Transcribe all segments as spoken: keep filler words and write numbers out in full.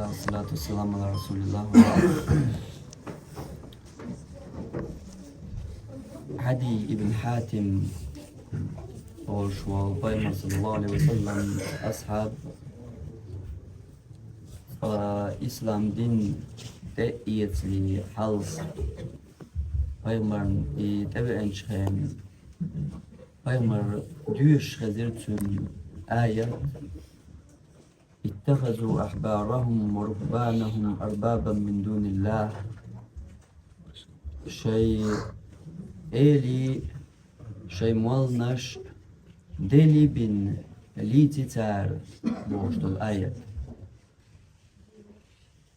Ассалату вассаламу аля расулиллах. Ӏадий ибн Хьатим олуш волу пайхамар саллаллаху алейхи ва саллам асхьаб, ткъа ислам дин тӀеэцале хьалха пайхамарна и тӀевеанчу хенахь пайхамар доьшуш хезира цуьнан аят: «Иттахазу ахьбарахум ва рухбанахум арбабан мин дуниллах». Шайн элий, шайн молланаш делий бина лийци цара, бохуш долу аят.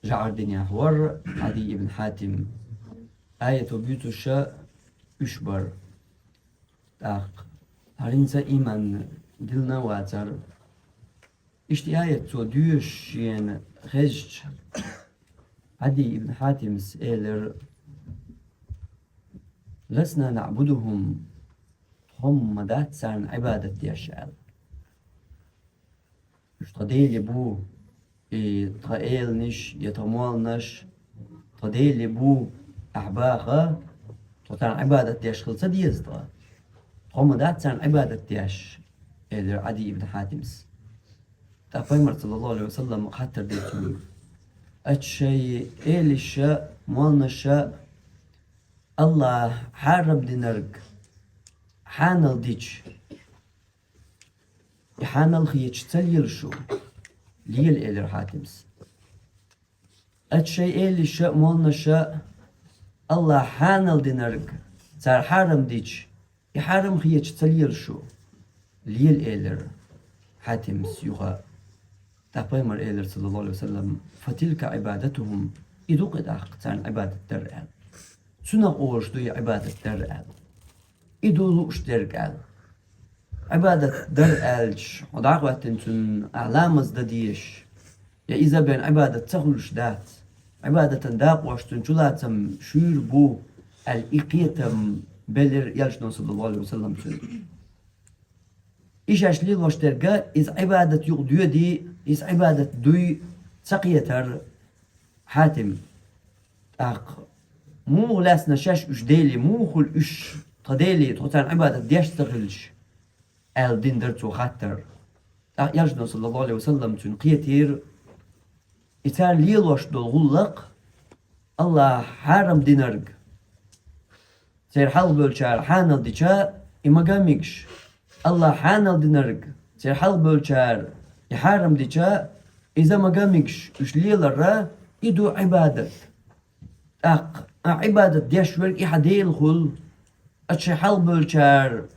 ЖӀаьрдинехь вара Ӏадий ибн Хьатим. Аято буьйцуша уьш бара. ТӀаккха хӀинца ийман диллина а вацара. Иштта аят цо доьшуш шена хезча, Ӏадий ибн Хьатимс элира: «Ласна наъбудухум, тхо ма дац царна Ӏибадат деш», — аьлла. Уьш тхан делий бу, и тхан эланаш я тхан молланаш тхан делий бу ахь баха, тхо царна Ӏибадат деш хила ца деза тхан? Тхо ма дац царна Ӏибадат деш, — элира Ӏадий ибн Хьатимс. ТӀаккха пайхамар саллаллаху алейхи ва саллам хаттар дира цуьнга: «Аша шайн элаша, молланаша Аллаха хьарам динарг хьанал дича, и хьанал хеташ ца лела шу?» — лела, элира Хьатимс. «Аша шайн элаша а, молланаша а Аллаха хьанал динарг цара хьарам дича, и хьарам хеташ ца лела шу?» — лела, элира Хьатимс юха. ТӀаккха пайхамар элира саллаллаху алейхи ва саллам: «Фатилка Ӏибадатухум, и ду-кх и тӀаккха царна Ӏибадат дар», — аьлла. «Цунах олуш ду и Ӏибадат дар», — аьлла. «И ду лууш дерг», — аьлла. «Ӏибадат дар аьлча, хьо дӀа а хӀоьттина цунна, ахь ламаз дан дезаш, я иза бен Ӏибадат ца хуьлуш дац. Ӏибадатан дакъош цунна чулацам шуьйра бу», — аьлла, и кхетам белира элчано саллаллаху алейхи ва саллам цуьнан. И шаьш лелош дерг иза Ӏибадат юкъа доьдий, иза Ӏибадат дуй ца кхетара Хьатим. ТӀаккха: «Муха лаьцна шаьш уьш делий, муха хуьлу уьш тхан делий, тхо царна Ӏибадат деш а ца хилча?» — аьлла, дина дара цо хаттар. ТӀаккха элчано саллаллаху алейхи ва саллам цуьнан кхетийра и цара лелош долу гӀуллакх, Аллаха хьарам динарг церан хьалхабевллачара хьанал дича, и мага а мегаш, Аллаха хьанал динарг церан хьалхабевллачара и хьарам дича, иза мага а мегаш, уьш лелар, и ду Ӏибадат. ТӀаккха ахь Ӏибадат деш верг и хьан дела хуьлу, аша шайн хьалхабевллачара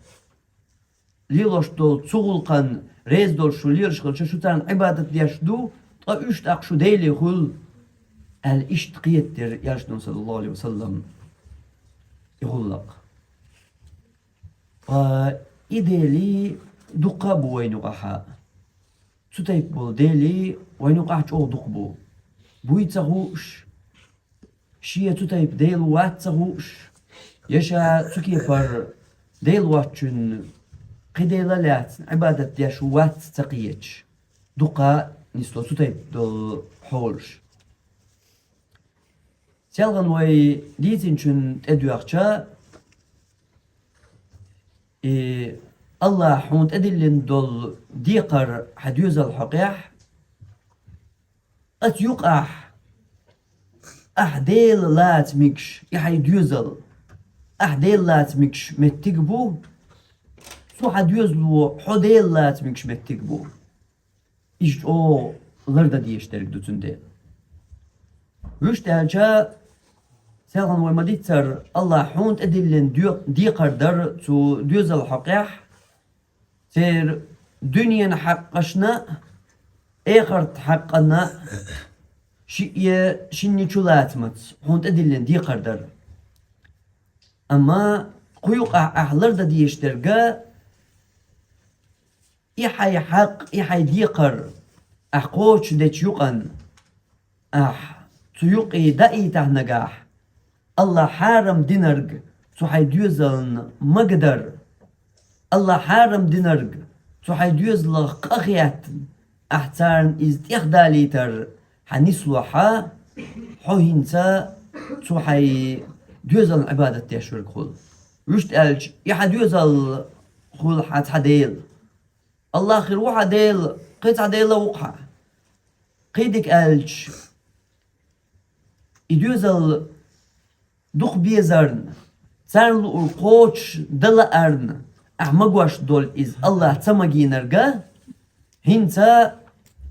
лелош долу цу гӀуллакхана реза долуш шу лелаш хилча, шу царна Ӏибадат деш ду, ткъа уьш тӀаккха шун делий хуьлу, аьлла, иштта кхетадира элчано саллаллаху алейхи ва саллам и гӀуллакх. Ткъа и делий дуккха а бу вайна юкъахь. Цу тайпа болу делий вайна юкъахь чӀогӀа дукха бу. Буй ца хууш, шен цу тайпа дела ву вац ца хууш, я ша цу кепара дела воцчунна кхин дела а лаьцна Ӏибадат деш ву вац ца кхеташ, дуккха а нисло цу тайпа долу хьолаш. Селхана вай дийцинчун тӀедоьгӀча, и Аллаха хьуна тӀедиллина долу декхар хьан доьзал хьокъехь, оцу юкъахь ахь Дела лаца мегаш, и хьайн доьзал ахь Дела лаца мегаш меттиг а бу, цу хьан доьзало хьо Дела лаца мегаш меттиг а бу. Иза чӀогӀа лардан дезаш дерг ду цундела. Вуьшта аьлча, селхана вай ма-диццара, Аллаха хьуна тӀедиллина доь-, декхар дар цу доьзал хьокъехь, церан дуьненан хьакъашна а, эхартан хьакъана а шиъ я шинна чулацамца хьуна тӀедиллина декхар дар. Амма кху юкъахь ахь лардан дезаш дерг а, и хьайн хьакъ, и хьайн декхар ахь кхочушдечу юкъана, ахь цу юкъе даийтахь нагахь, Аллаха хьарам динарг цу хьайн доьзална магадар, Аллаха хьарам динарг цу хьайн доьзалах къа хеттина, ахь царна иза тӀехдалийтар хьан нисло хьа, хьо хӀинца цу хьай доьзална Ӏибадат деш верг хуьлу. Вуьшта аьлча, и хьан доьзал хуьлу хьан цхьа дела. Аллах хир ву хьан дела, кхин цхьа дела ву-кх хьан. Кхин дика аьлча, и доьзал дукха безарна, царна луъург кхочушдан лаарна, ахь магош долу иза Аллах ца магийнарг, хӀинца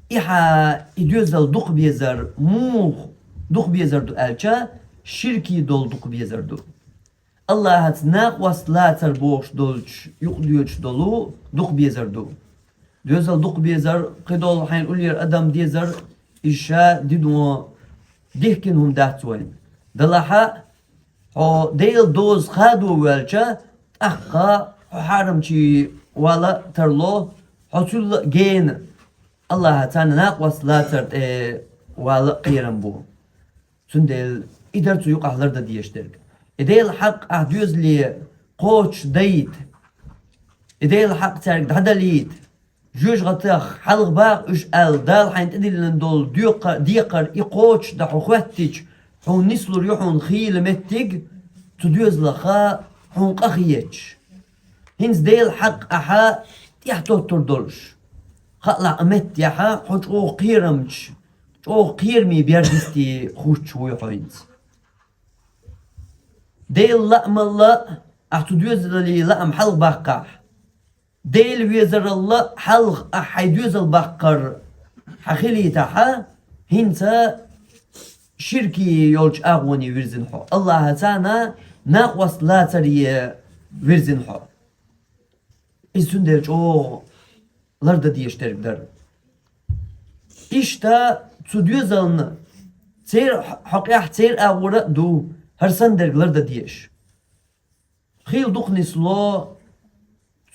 и хьан и доьзал дукха безар, муха дукха безар ду аьлча, ширкий долу дукха безар ду. Аллахьаца накъост лацар бохуш долчу юкъадоьдуш долу дукха безар ду. Доьзал дукха безар, кхидолу хьайна уллера адам дезар, иза ша дидо дихкина хӀума дац вайна. Далахьа, хьо Делан доза хадо воьлча, тӀаккха хьо хьарамчий вала тарло, хьо цуьлла а гена, Аллахьаца накъост лацар тӀе вала а кхерам бу. Цундела и дара цу юкъахь лардан дезаш дерг. И Делан хьакъ ахь доьзале кхочушдайта. И Делан хьакъ цаьрга дӀадалийта. Жоьжахатех хьалха бакъа уьш аьлла, Дала хьайна тӀедиллина долу доькъа-, декхар и кхочушдан хьо хоьттича, хьуна нислур ю хьуна хийла меттиг, цу доьзалаха хьуна къа хеташ. ХӀинца Делан хьакъ ахьа тӀехь тоттур долуш. Хаалахь а меттехьа хьо чӀогӀа кхерамча, чӀогӀа кхераме бердисте хуьттуш вуй хьо хӀинца. Делан лаамалла ахь цу доьзале лаам хьалха баккхахь. Делан везаралла хьалха ахь хьайн доьзал баккхар хьан хилийтахьа, хӀинца ширкий йолчу агӀоне вирзина хьо. Аллахьаца накъост лацаре вирзина хьо. Иза цундела чӀогӀа лардан дезаш дерг дара. Иштта цу доьзална цер-, хьокъехь церан агӀора а ду, хӀара санна дерг лардан дезаш. Хийла дукха нисло,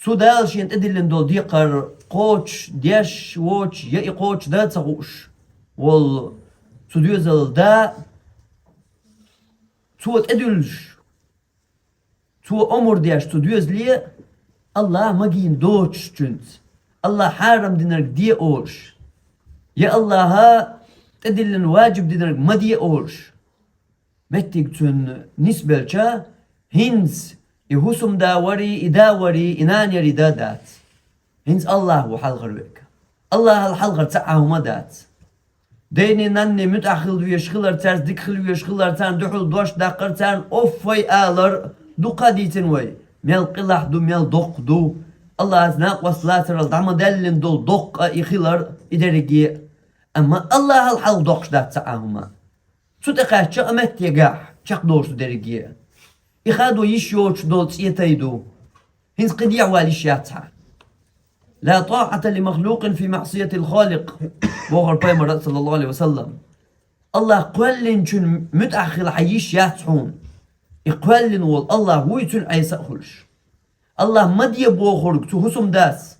цу Дала шена тӀедиллина долу декхар кхочушдеш воцуш, я и кхочушдан а ца хууш волу цу доьзалан да, цо тӀедуьллуш, цо омра деш цу доьзале, Аллахь магийна доцуш цуьнца, Аллахь хьарам динарг де олуш, я Аллахьа тӀедиллина ваджиб динарг ма де олуш, меттиг цуьнан нисбелча, хӀинца и хӀусамда варий, и да варий, и нана ярий да дац. ХӀинца Аллахь ву хьалхара верг. Аллахьал хьалхара цхьа а хӀума дац. Дайне, нанне муьтӀахь хила везаш хилар, цаьрца дика хила везаш хилар, царна дуьхьал дош даккхар, царна оффай алар, дуккха а дийцина вай, мел къилахь ду, мел доккха ду. Аллахьаца накъост лацарал дӀа ма даьллина долу доккха а и хилар, и дерриге а. Амма Аллахьал хьалха доккхуш дац цхьа а хӀума. Цу тӀе кхаьчча а меттигахь чекхдолуш ду дерриге а. И хадо йиш йоцуш долу цӀетай ду. ХӀинца кхин дехьа вала йиш яц хьан. «Ла тӀаӀата ли махлукъин фи маӀсияти-л-Халикъ», бохура пайхамара, саллаллаху Ӏалайхи ва саллам. Аллахь кхоьллинчун муьтӀахь хила хьан йиш яц хьуна. И кхоьллина волу Аллахь вуй, цуьнан Ӏеса а хуьлуш. Аллахь ма де бохург цу хӀусамдас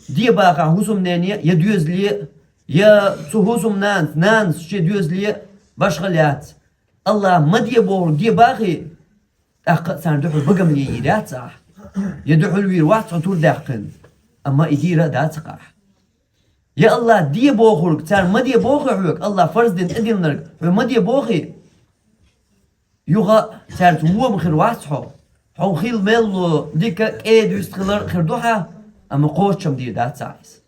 де бахахь хӀусамнене я доьзале, я цу хӀусамнанас, нанас шен доьзале, башхал яц. Аллахь ма де бохург де бахий, тӀаккха а царна дуьхьал багам ле йийр яц ахь. Я дуьхьал вийр вац хьо тур даьккхина, амма и дийр а дац-кх ахь. Я Аллахь де бохург царна ма де бохий хьоьга, Аллахь фарз дина тӀедиллинарг хьоьга ма де бохий. Юха а цаьрца вон хир вац хьо. Хьо хила мел ло дика, кӀеда-вист хилар а хир ду хьан, амма кхочушдам дийр дац ахь иза.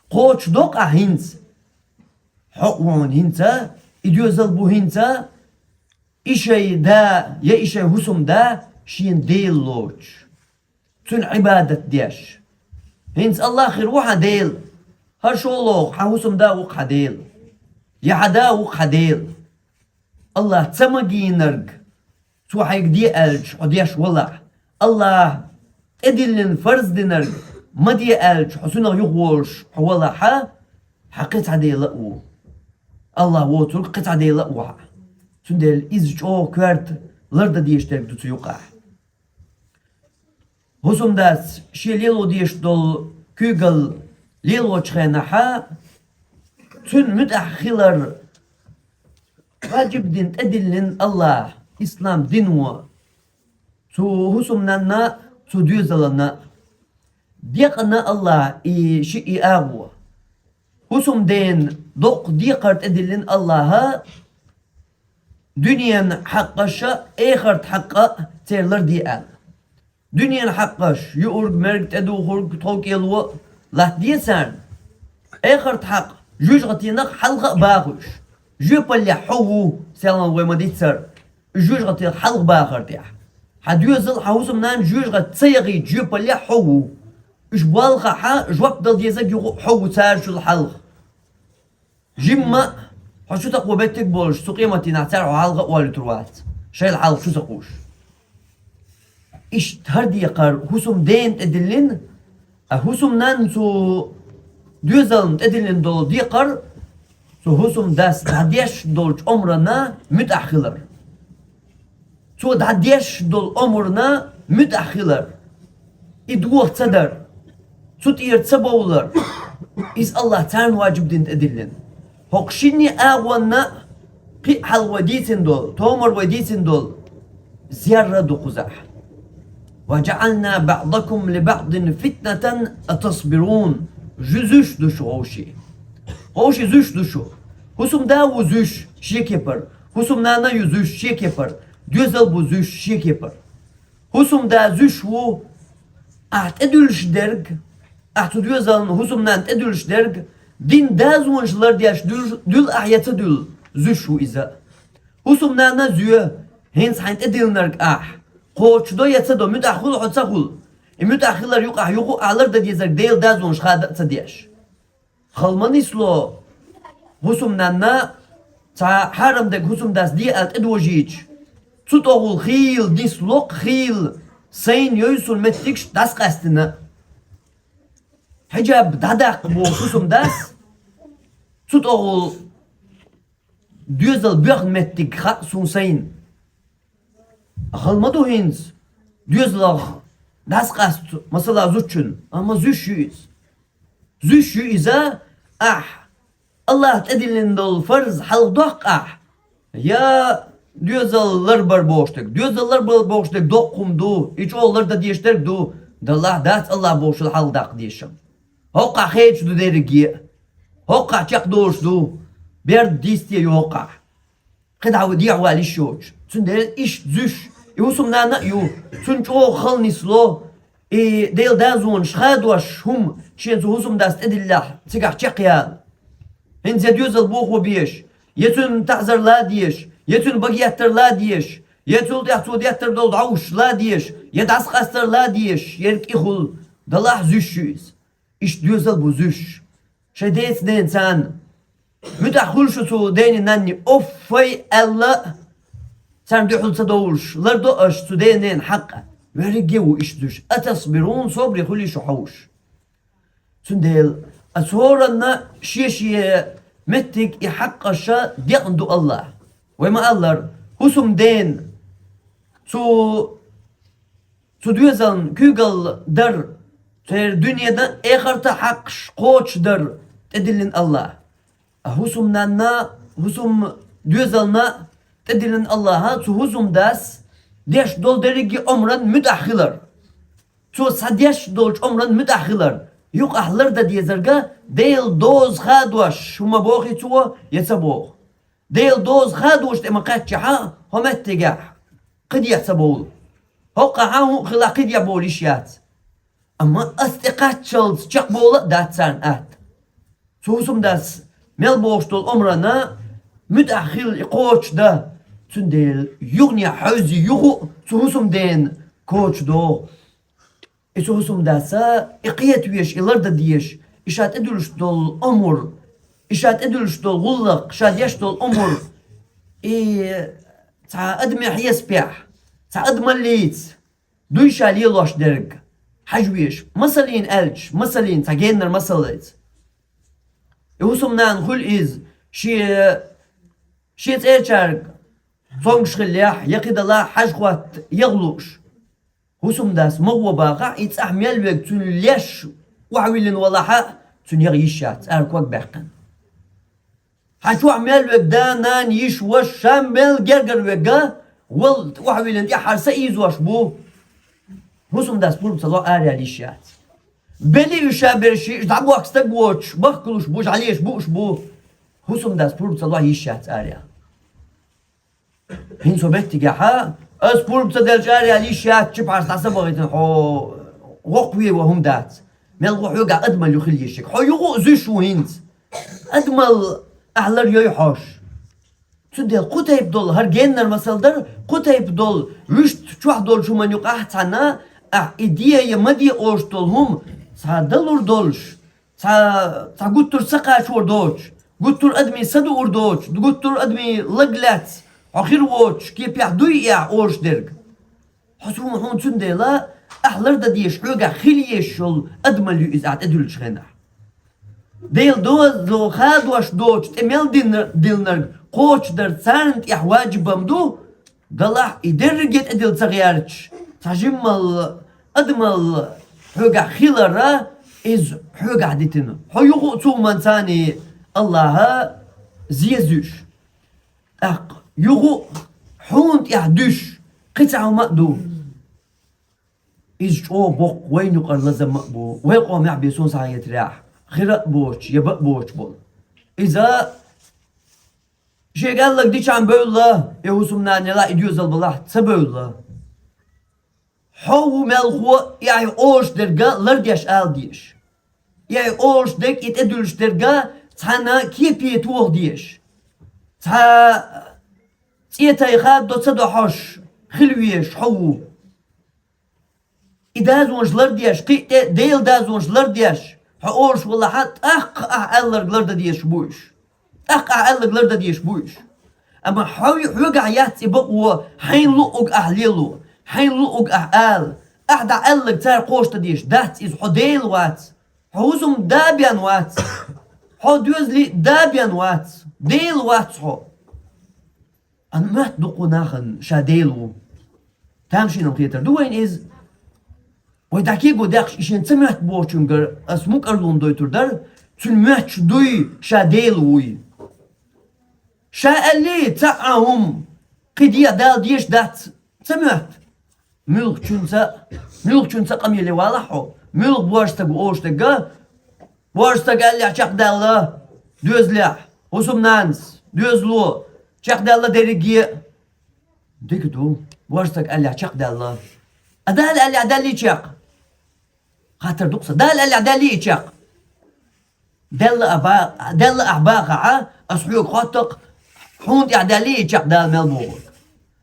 Кхочушдо-кх ахь хӀинца. Хьо а ву хьуна хӀинца, и доьзал бу хӀинца, и шайн да я и шайн хӀусамда шена Дела лоцуш, цуьнан Ӏибадат деш. ХӀинца Аллахь хир ву хьан Дела. ХӀара шолгӀа хьан хӀусамда ву-кх хьан Дела. Я хьан да ву-кх хьан Дела. Аллахь ца магийнарг, цо хьайга де аьлча, хьо деш валахь. Аллахь тӀедиллина фарз динарг ма де аьлча, хьо цунах юхаволуш хьо валахьа, хьан кхин цхьа Дела а ву. Аллахь воцург кхин цхьа Дела а ву хьан. Цундела иза чӀогӀа коьрта лардан дезаш дерг ду цу юкъахь. ХӀусамдас шен лело дезаш долу куьйгалла лелочу хенахьа, цуьнан муьтӀахь хилар ваджиб дина тӀедиллина Аллахь, ислам дино, цу хӀусамнанна а, цу доьзаланна а. Декъна Аллахь и шиъ и агӀо. ХӀусамдена доккха декхар тӀедиллина Аллаха, дуьненан хьакъаш а, эхартан хьакъ а церан ларде аьлла. Дуьненан хьакъаш, юург, мерг, тӀедухург, тхов, кӀело а латтаде царна. Эхартан хьакъ, жоьжахатенах хьалха а баха уьш. Жоьпаллехь хьо ву, селхан вай ма-дийццара, жоьжахатенах хьалха бахар тӀехь. Хьан доьзал, хьан хӀусамнана жоьжахати ца яхийта жоьпаллехь хьо ву. Уьш боллахь а жоп дала дезарг юха а хьо ву царашул хьалха. Жимма а хьо чу ца кхо меттиг болуш, цу къематдийнахь цара хьо хьалха а олуьйтур вац, шайл хьалха чу ца кхуьуш. Иштта хӀара декхар хӀусамдена тӀедиллина, а хӀусамнанна цу доьзална тӀедиллина долу декхар цу хӀусамдас дӀадеш долчу омранна муьтӀахь хилар. Цо дӀадеш долу омранна муьтӀахь хилар, и доха ца дар, цу тӀера ца бовлар, иза Аллаха царна ваджиб дина тӀедиллина. ХӀокху шинне агӀонна кхин а хьалха вай дийцина долу, томар вай дийцина долу, зерра ду кхузахь. «وجعلنا بعضكم لبعض فتنة أتصبرون». Жу-, зуьш ду шу, вовший. Вовший, зуьш ду шу. ХӀусамда ву зуьш шен кепара, хӀусамнана ю зуьш шен кепара, доьзал бу зуьш шен кепара. ХӀусамда зуьш ву, ахь тӀедуьллуш дерг, ахь цу доьзална, хӀусамнанна тӀедуьллуш дерг, дин дозанаш лардеш дуьллу, дуьллу ахь я ца дуьллу, зуьш ву иза. ХӀусамнана зоь, хӀинца хьайна тӀедиллинарг ахь кхочушдо я ца до, муьтӀахь хуьлу хьо, ца хуьлу. И муьтӀахь хилар юкъахь юха а ахь лардан дезарг Делан дозанаш хада а ца деш. Хала ма нисло хӀусамнанна цхьа хьарам дерг хӀусамдас де аьлла тӀедожийча, цу тӀехула хийла нисло-кх, хийла, сайна йовза суна меттигаш дӀасакъаьстина. Хьиджаб дӀадаккха боху хӀусамдас, цу тӀехула доьзал боьхна меттиг хаьа суна сайна. Хала ма ду хӀинца доьзалх дӀасакъаста, масала, зудчун, амма зуьш ю иза. Зуьш ю иза, ахь Аллаха тӀедиллина долу фарз хьалха доккху ахь, я доьзал ларбар бохуш дерг, доьзал ларбар бохуш дерг доккха хӀума ду, и чӀогӀа лардан дезаш дерг ду, даллахь, дац Аллаха бохушал хьалха даккха дезаш. ХӀокхахь хеташ ду дерриге а, хӀокхахь чекхдолуш ду, берда дийсте ю хӀокхахь. КхидӀа ву дехьавала йиш йоцуш. Цундела иштта зуьш, и хӀусамнана а ю, цунна чӀогӀа хала нисло, и Делан дозанаш хадош хӀума шен цу хӀусамдас тӀедиллехь, цигахь чекхъяла. ХӀинца я доьзал бохо безаш, я цуьнан таӀзар ладезаш, я цуьнан багеттар ладезаш, я цул тӀаьхьа цо деттар долу дӀовш ладезаш, я дӀасакъастар ладезаш, ерг и хуьлу, даллахь, зуьш ю иза. Иштта доьзал бу зуьш. Шайн деца-ненаца муьтӀахь хуьлу шу цу дений-нанний, оффай аьлла, царна дуьхьал ца довлуш, лардо аша цу ден-ненан хьакъ. Верриге а ву иштта зуьш. «أتصبرون», собаре хуьлий шу хьовш. Цундела аса хӀоранна шен-шен меттиг и хьакъаша декъна ду Аллаха. Вай ма-аллара, хӀусамдена цу Цу доьзална куьйгалла дар, церан дуьненан а, эхартан а хьакъаш кхочушдар тӀедиллина Аллаха. А хӀусамнанна, хӀусам доьзална тӀедиллина Аллаха цу хӀусамдас деш долу дерриге а омран муьтӀахь хилар. Цо схьадеш долчу омран муьтӀахь хилар. Юкъахь лардан дезарга Делан доза хадош хӀума бохий цо, я ца боху. Делан доза хадош тӀе ма кхаьччахьа, хӀо меттигехь кхидехь ца бовлу. ХӀокхахьа хӀун а хилахь, кхидехь бовла йиш яц. Амма ас тӀе кхаччалц чекхбовла а дац царна атта. Цу хӀусамдас мел бохуш долу омранна муьтӀахь хила и кхочушдан, цундела юханехьа хьаьвзи юха а цу хӀусамдена кочадогӀу. И цу хӀусамдаса и кхета везаш, и лардан дезаш, и ша тӀедуьллуш долу омра, и ша тӀедуьллуш долу гӀуллакх, ша деш долу омра, и цхьа адамийн хьесапехь, цхьа адамаллица дуй ша лелош дерг хьажа везаш. Масаллина аьлча, масаллина, цхьа геннара масал ду иза. И хӀусамнана хуьлу иза, шен, шен цӀерачаьрга цомгуш хиллехь, я кхидолахь хьажа-хӀотта яха лууш. ХӀусамдас ма гӀо бахахь, и цӀахь мел верг цуьнан леш охьавиллина валахьа, цуьнан яха йиш яц, ара ког баьккхина. Хьан чохь мел верг да, нана, йиша, ваша, ша мел гергара верг а, вала охьавиллина тӀаьххьара са ийзош бу. ХӀусамдас пурба ца ло, ара яла йиш яц. Бели уьш ша берш, уьш дӀабохку стаг воцуш, бахкалуш бу, уьш хьалеш бууш бу. ХӀусамдас пурба ца лохь йиш яц араяла. ХӀинца хьо меттигехьа, ас пурба ца делча араяла йиш яц, чу пхьарс дӀа са бахийтина хьо, воккхаве ван хӀума дац. Мел гӀо хьоьгахь адамал ю хила йиш ерг. Хьо юха а зуьйш ву хӀинца. Адамал ахь лар йой хьош. Цундела кху тайпа долу, хӀара геннара масал дара, кху тайпа долу, вуьшта чохь долчу хӀуманна юкъахь цхьаьна, ахь и де я ма де олуш долу хӀума, цхьа далур долуш, цхьа, цхьа гуттар а ца кхачор доцуш, гуттар а адамийн са дуур доцуш, гуттар а адамийн лаг лаьцна, хьо хир воцуш, кепехь дуй и ахь олуш дерг. Хьо цу хӀума хьуна цундела, ахь лардан дезаш, хьоьгахь хила езаш йолу адамал ю иза ахь тӀедуьллучу хенахь. Делан дозалла хадош доцуш тӀе мел дина-, диллинарг кхочушдар царна тӀехь ваджиб-м ду, делахь и дерриге тӀедилла ца гӀерташ, цхьа жиммал адамал хьоьгахь хилар, иза хьоьгахь дитина. Хьо юха а цу хӀуманца Аллахьа зен зуьйш. ТӀаккха юха а хьуна тӀехь дуьсуш кхин цхьа хӀума а ду. Иза чӀогӀа боккха вайна юкъара лазам а бу, вай къомехь бен суна схьахетарехь, хира а боцуш, яба а боцуш болу. Иза шега аьлларг дичахьана бевлла, и хӀусамнана елахь, и доьзал балахь, ца бевлла. Хьо ву мелхо, и ахь олуш дерг лардеш ала дезаш. И ахь олуш дерг, и тӀедуьллуш дерг цхьаьна кепе тоха дезаш. Цхьа цӀе тайха до ца до хьожуш хила везаш хьо ву. И дозанаш лардеш, кхин а тӀе Делан дозанаш лардеш, хьо олуш валахьа, тӀаккха ахь аьлларг лардан дезаш бу уьш. ТӀаккха ахь аьлларг лардан дезаш бу уьш. Амма хьо, хьоьгахь яц и бакъо, хьайна луъург ахь лело, хьайна луъург ахь ала. Ахь дӀааьлларг цара кхочушдан дезаш дац иза, хьо Дела вац. Хьо хӀусам да а бен вац. Хьо доьзале да а бен вац. Дела вац хьо. Амма моьтту дуккха нахана ша Дела ву. Тамашийна хетар ду вайна иза. Вай дӀакего дехаш и шен ца моьтту бохучуьнгара ас мукӀарлонна дойтур дара, цуьнан моьттуш дуй ша Дела вуй. Ша аьллий, цхьа а хӀума, кхин дехьа Дала дезаш дац, ца моьтту. Муьлххачуьнца, муьлххачуьнца къамеле валахь хьо. Муьлхха божа стаг ву олуш дерг, божа стаг аьллехь чекхдаьлла, доьзалехь, хӀусамнанас, доьзало, чекхдаьлла дерриге а. Дика ду, божа стаг аьллехь чекхдаьлла. А Дала аьллехь даьллий чекх? Хаттар ду-кх сан. Дала аьллехь даьллий и чекх? Даьлла а ба-, даьлла ахь бахахьа, ас хьоьга хотту-кх, хьуна тӀехь даьллий и чекх Дала мел бохург?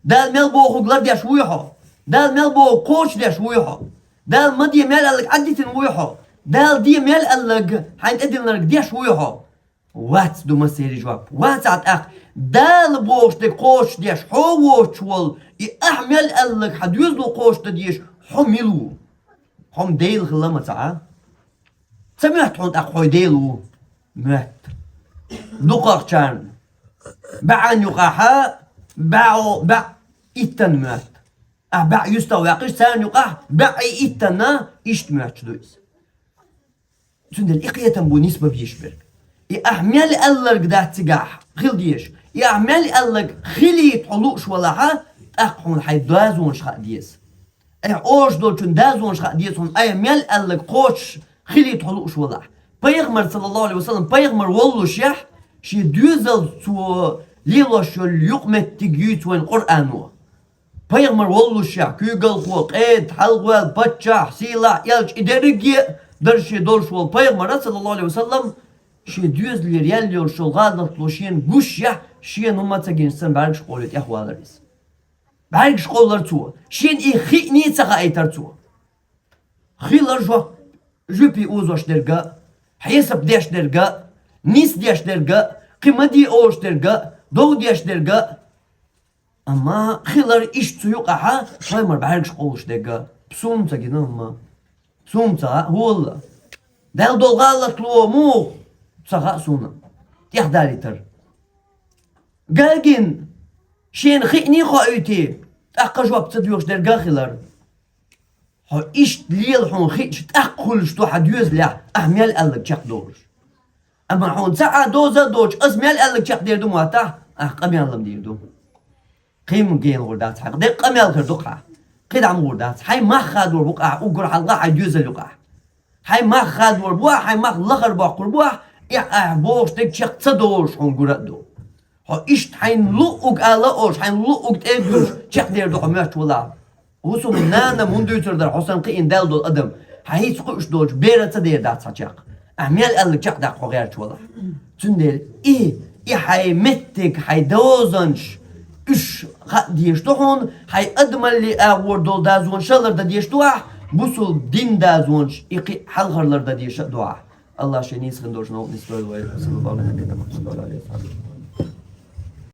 Дала мел бохург лардеш вуй хьо? Дала мел бохург кхочушдеш вуй хьо? Дала ма де мел аьлларг Ӏадитина вуй хьо? Дала де мел аьлларг, хьайна тӀедиллинарг деш вуй хьо? Вац, ду массеран жоп. Вац ахь тӀаккха. Дала бохуш дерг кхочушдеш хьо воцуш волу, и ахь мел аьлларг хьан доьзало кхочушдан дезаш хьо мила ву? Хьо-м Дела хилла ма ца Ӏа? Ца моьтту хьуна тӀаккха хьо Дела ву? Моьтту. Дукхахчарна баьӀан юкъахьа баьӀо-, баьӀ иттанна моьтту. Ахь баьӀ юьстах ваьккхича, царна юкъахь баьӀ и иттанна иштта моьттуш ду иза. Цундела и кхетам бу нисбан безаш берг. И ахь мел аьлларг дац цигахь хила дезаш. И ахь мел аьлларг хилийта хьо лууш валахьа, тӀаккха хьуна хьайн дозанаш хаа деза. Айхьа олуш долчун дозанаш хаа деза хьуна, айхьа мел аьлларг кхочуш хилийта хьо лууш валахь. Пайхамар, саллаллаху алейхи ва саллям, пайхамар воллушехь, шен доьзалца цо лелош йолу юкъаметтиг юьйцу вайн Къуръано. Пайхамар воллушехь, куьйгалхо, къеда, хьалхаваьлла, паччахь, сийлахь, элча, и дерриге а дарже долуш волу пайхамара, саллаллаху алейхи ва саллям, шен доьзалера яьлла йолуш йолу гӀазотло шена гушшехь, шена хӀумма а ца гинчу санна бӀаьргаш къовлий тӀехвалар иза. БӀаьргаш къовлар цо, шена и хиъний ца хаийтар цо. Хилар жоп, жуьпий узош дерг а, хьесап деш дерг а, нис деш дерг а, кхин ма де олуш дерг а, дов деш дерг а. Амма хилар иштта цу юкъахьа, шоай мара бӀаьргаш къовлуш дерг а, суна ца гина хӀумма. Суна ца хаьа, хӀолла. Даьлла долу гӀалатло муха ца хаьа суна. ТӀехдалийтар. Гагина, шена хиъний хоуьйтий, тӀаккха жоп ца доьхуш дерг а хилар. Хьо иштта лела хьуна хиъча, тӀаккха хуьлуш ду хьан доьзалехь, ахь мел аьлларг чекхдолуш. Амма хьуна ца Ӏа доза а доцуш, ас мел аьлларг чекхдер ду моттахь, ахь къамел лам дийр ду. Кхин-м генахур дац хьан, деккъа къамел хир ду-кх хьан. Кхин дӀа ма гӀур дац. Хьайн мах хадор бу-кх ахь уггар хьалха хьайн доьзал юкъахь. Хьайн мах хадор бу ахь, хьайн мах лахара боккхур бу ахь, И ахь бохуш дерг чекх ца долуш хьуна гур а ду. Хьо иштта хьайна луъуг ала а олуш, хьайна луъуг тӀе а дуьллуш, чекхдер ду хьо моьттуш валахь. ХӀусаман нана хӀун дуьйцур дара, хьо санна кхиъна Далла долу адам, хьан хӀинца кхуьуш долчу бера ца дер дац хьан чекх. Ахь мел аьлларг чекхдаккха хьо гӀерташ валахь. Цундела и, и хьайн меттиг, хьайн дозанаш, уьш хаа дезаш ду хьуна, хьайн адамаллин агӀор долу дозанаш а лардан дезаш ду ахь, бусулба дин дозанаш и кхин а хьалхара лардан дезаш а ду ахь. Аллах шен нийса хин долчу новкъа нисдойла вай. Саллаллаху Ӏала набийина Мухьаммад ва Ӏала алихи ва сахьбихи.